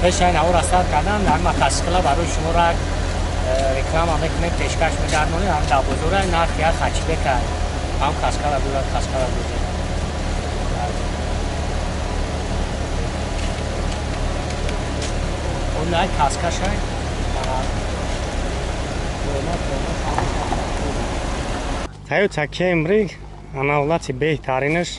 Пешайн авра сар кардан, дар мотосикла барои шумо ра реклама мекунем, пешкаш мегардонем, ҳам дар бозора нархи як хачибека, ҳам каскара дорад, каскара дорад. Он ай каскашай. Toyota Camry ана ҳолати беҳтаринаш.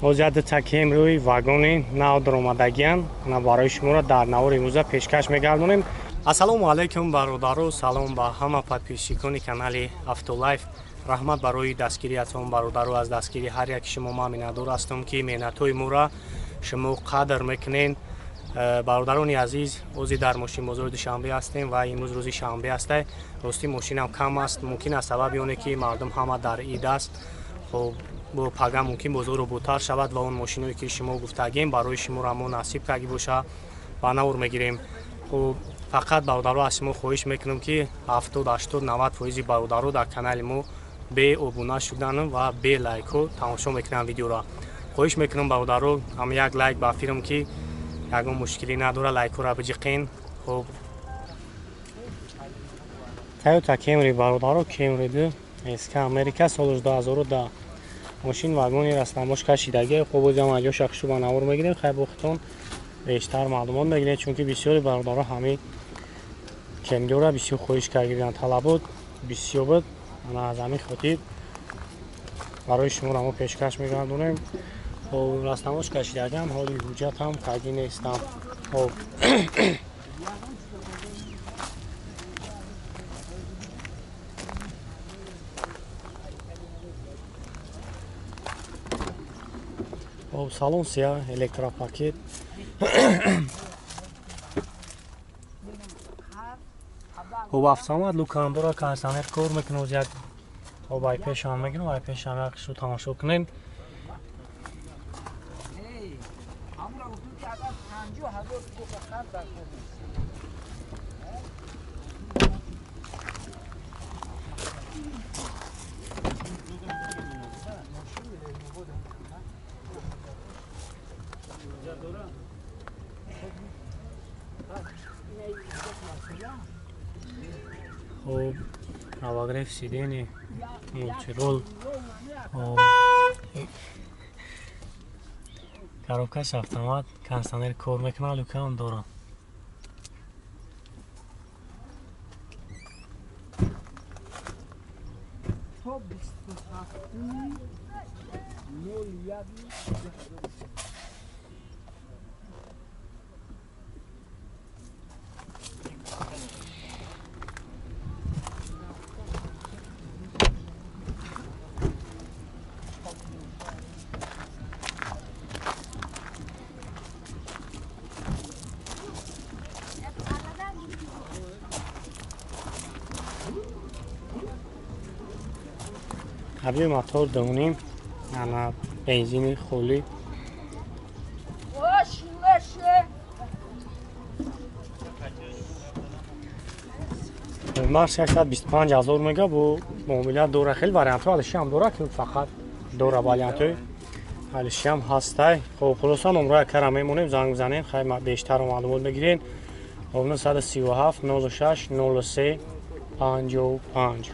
Ҳозир дута Camry вагони нав даромадагиян. Ана барои шуморо дар навори имрӯза пешкаш мегардонем. Ассалому алайкум бародаро, салом ба ҳама подписчикони канали Автолайф. Раҳмат барои дастгириятон бародаро, аз дастгири ҳар яки шумо ман миннатдор ҳастам, ки меҳнатҳои моро шумо қадр мекунед. Бародарони азиз, ҳозир дар мошинбозори Душанбе ҳастем ва имрӯз рӯзи шанбе аст. Рости мошинам кам аст, мумкин аз сабаби оне ки мардум ҳама дар ид аст. Хоб бо пага мумкин бозор ободтар шавад ва он мошиное ки шумо гуфтагем барои шуморо мо насиб карди боша ба навор мегирем. Хоб фақат бародаро аз шумо хоҳиш мекунам, ки 70, 80, 90 фоизи бародаро дар канали мо бе обуна шудан ва бе лайкҳо тамошо мекунанд видеоро. Хоҳиш мекунам бародаро, ҳам як лайк ба фирм ки ягон мушкилӣ надора, лайкҳоро биҷиқен. Хоб Toyota Camry бародаро, Camry 2 SK Америка соли 2010. Мошин вагони растамош кашидаги. Хоб боз ҳам аҷо шахшу ба навор мегирем. Хай бо худтон бештар маълумот мегирем, чунки бисёри бародаро ҳамин Camry-ро бисёр хоҳиш карданд, талабот бисёр буд. Ана аз ҳамин хотир барои шуморо мо пешкаш мегардонем. Хоб растамош кашидагиам, ҳоли ҳуҷҷат ҳам қайдӣ нестам. Хоб хоб салон сия, электропакет. Хоб автомат лукам дора, кондиционер кор мекунад, як хоб ай пешам мегирам, ай пешам як шу тамошо кунем. Хоб обогрев сидений, мультирол, коробкаш автомат, кондиционер кор мекунад, люкам дорад. Объем мотор 2.5, ана бензини холӣ. Нарх 625 ҳазор мега, бо муомила дора, хеле вариантҳо алишиам дора, ки фақат дора вариантҳои алишиам ҳастай. Хоб хулоса номроя кара мемонем, занг бизанем, хай бештар маълумот мегирем. 937 06 03 55.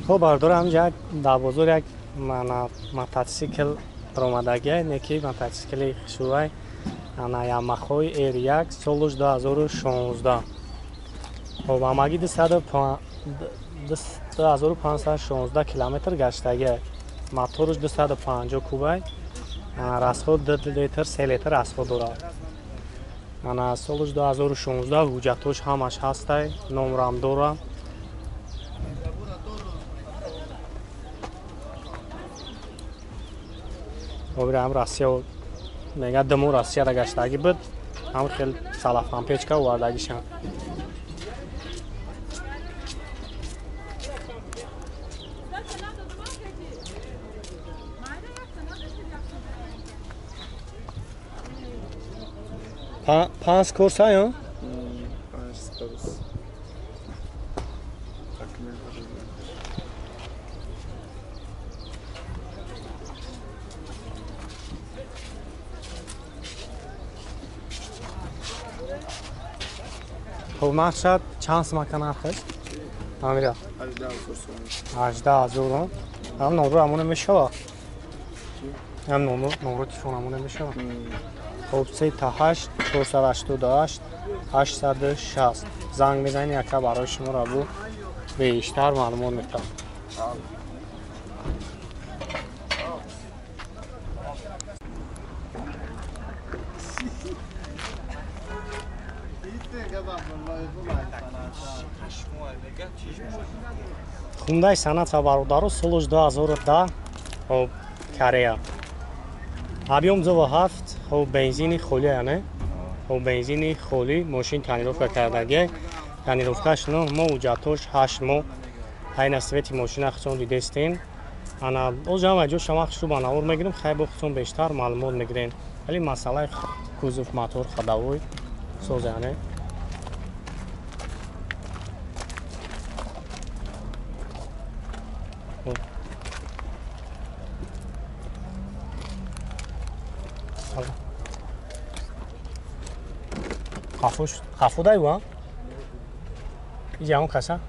Хоб бардор, ҳамҷа дар бозор як мотосикл ромадагия, неки мотосикли хушувай, ана Ямахои R1 солуш 2016. Хоб ҳамагӣ 2516 километр гаштагия. Моторуш 250 кубай, расход 2 литр, 3 литр расход дорад. Ана солуш 2016, ҳуҷҷатош ҳамаш ҳастай, номрам дора. Ҳам Россия мега димо Россияда гаштагӣ буд, ҳам хел салафанпечка овардагишам. 5 курс ҳа? 5 курс. Хуб, нархшад чанд сумака нархаш? Амира. 18 000. Ҳам номро ҳамона мешава? Ҳам номро телефон ҳамона мешава? Хуб, 3 та 8 488 860 занг мезанед, яка барои шумо рабу бештар маълумот метавад. Хундаи санъат ва бародаро солш 2010, хоб, Корея. Объем 2.7, хоб, бензини холӣ, яъне хоб, бензини холӣ, мошин тонировка кардагӣ. Тонировкаш 9 моҳ, ҳуҷҷатош 8 моҳ. Айна свети мошина худтон дидестен. Ана оз ҳама ҷо шама хушрӯ ба навор мегирем, хай бо худтон бештар маълумот мегирем. Вале масъалаи кузов, мотор, ходовой соз, яъне хафо дай ва? Иҷа он каса?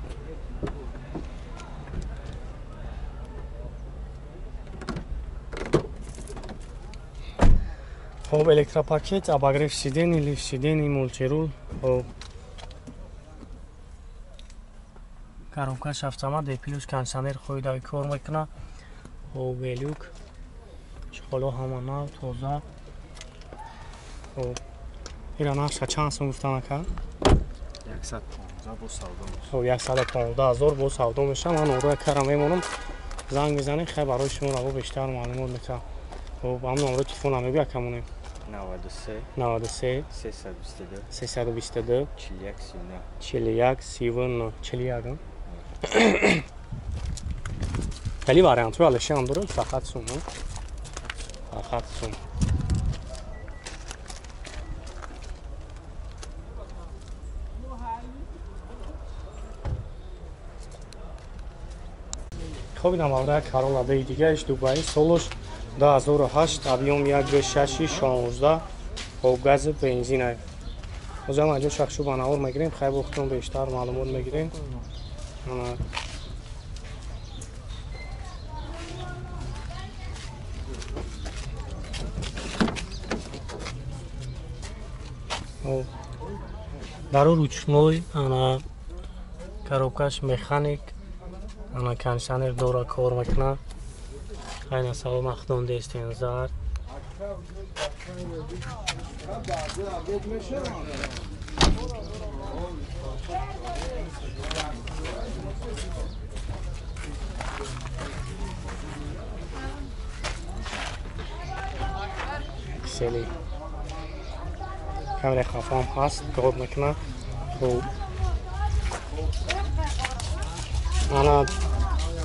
Хоб, электропакет, обогрев сидений, лифт сидений, мультирул. Хоб, коробкаш автомат, D плюс, кондиционер хоидави кор мекунад. Хоб, велюк, чиқоло ҳама нав, тоза. Хоб, ира нархша чанд сум гуфтан ака? 115 бо савдо мешавад. Хоб, 115 000 бо савдо мешавад. Ман номроя кара мемонам, занг мезанем, хай барои шумо раво бештар маълумот метавад. Хоб, ҳам номрои телефонам мегӯ якамонем. 93 93 322 322 41 39 41 39 41. Хеле вариантҳои алишиам дорем, фақат сум, фақат сум. Хоб, инам авраи Карола Б дигааш Дубай, солош 2008, объем 1.6 16, хоб, гази бензин. Ҳозир ҳам ҷо шахшу ба навор мегирем, хай бо худтон бештар маълумот мегирем. Дару ручной, ана коробкаш механик, ана кондиционер дора кор мекунад. Айна салом ахдон дестен зард. Кисели камераи хафам ҳаст, кор мекунад. Хуб, ана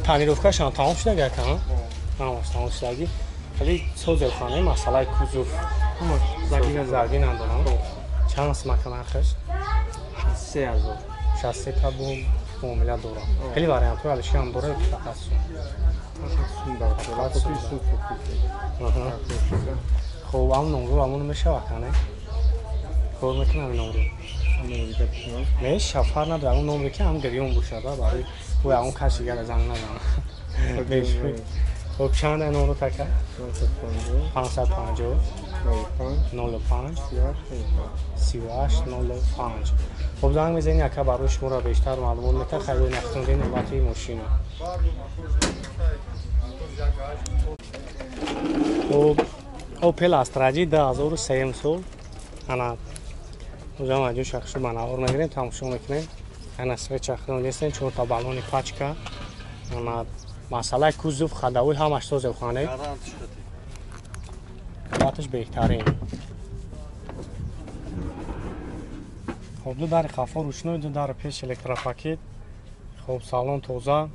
тонировкашам тамом шуда ака? Ҳамаш тамом шудагӣ. Вале созелхонаи масъалаи кузов заргин андорам. Чанд сумака нархаш? 3000. 63 та бо муомила дорам. Хеле вариантҳои алишиам дорад, фақат сум. Фақат сум. Хоб, ҳам номро ҳамон мешава кане? Кор мекунам ин номро. Не, шафар надорам, он номре ки ҳам гирён бошад, барои ӯ ҳамон каси дигар занг назанад. Хоб, чанд ай номро така? 550 05 38 05. Хоб, занг мезанед, яка барои шуморо бештар маълумот метавад. Хайр, нахтонди навбати мошина. Хоб, Opel Astra G 2003 сол. Ана ӯзам аҷо шахшу ба навор мегирем, тамошо мекунем. Ана свеча худон дестем, 4 та баллони пачка. Ана масъалаи кузов, ходовой ҳамаш созевхоне. Қувваташ беҳтарин. Хоб, ду дари хафо ручной, ду дари пеш электропакет. Хоб, салон тоза.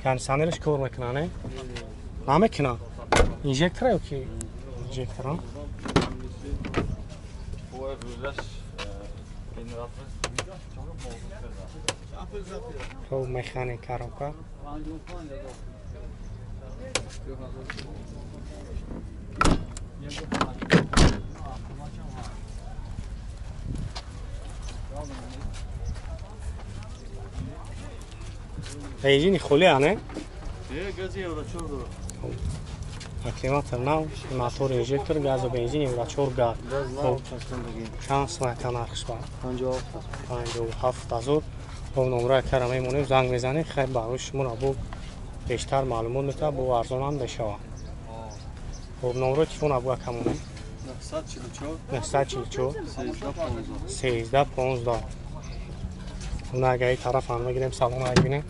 Кондиционераш кор мекунад, не? Намекунад. Инжектора ё ки? Инжектора. Хоб, механик, коробка. Бензини холи ане? Гази евро 4 дора. Акклиматор нав, мотор инжектор, газу бензин евро 4 газ. Чанд сумака нархш ба? 57 ҳазор. Хоб, номраи кара мемонем, занг мезанем, хай барои шуморо бо бештар маълумот метавад, бо арзонам мешавад. Хоб, номрои телефон абу акамонем. 944 944 13 13 15. На агар тараф ҳам мегирем, салон бинем.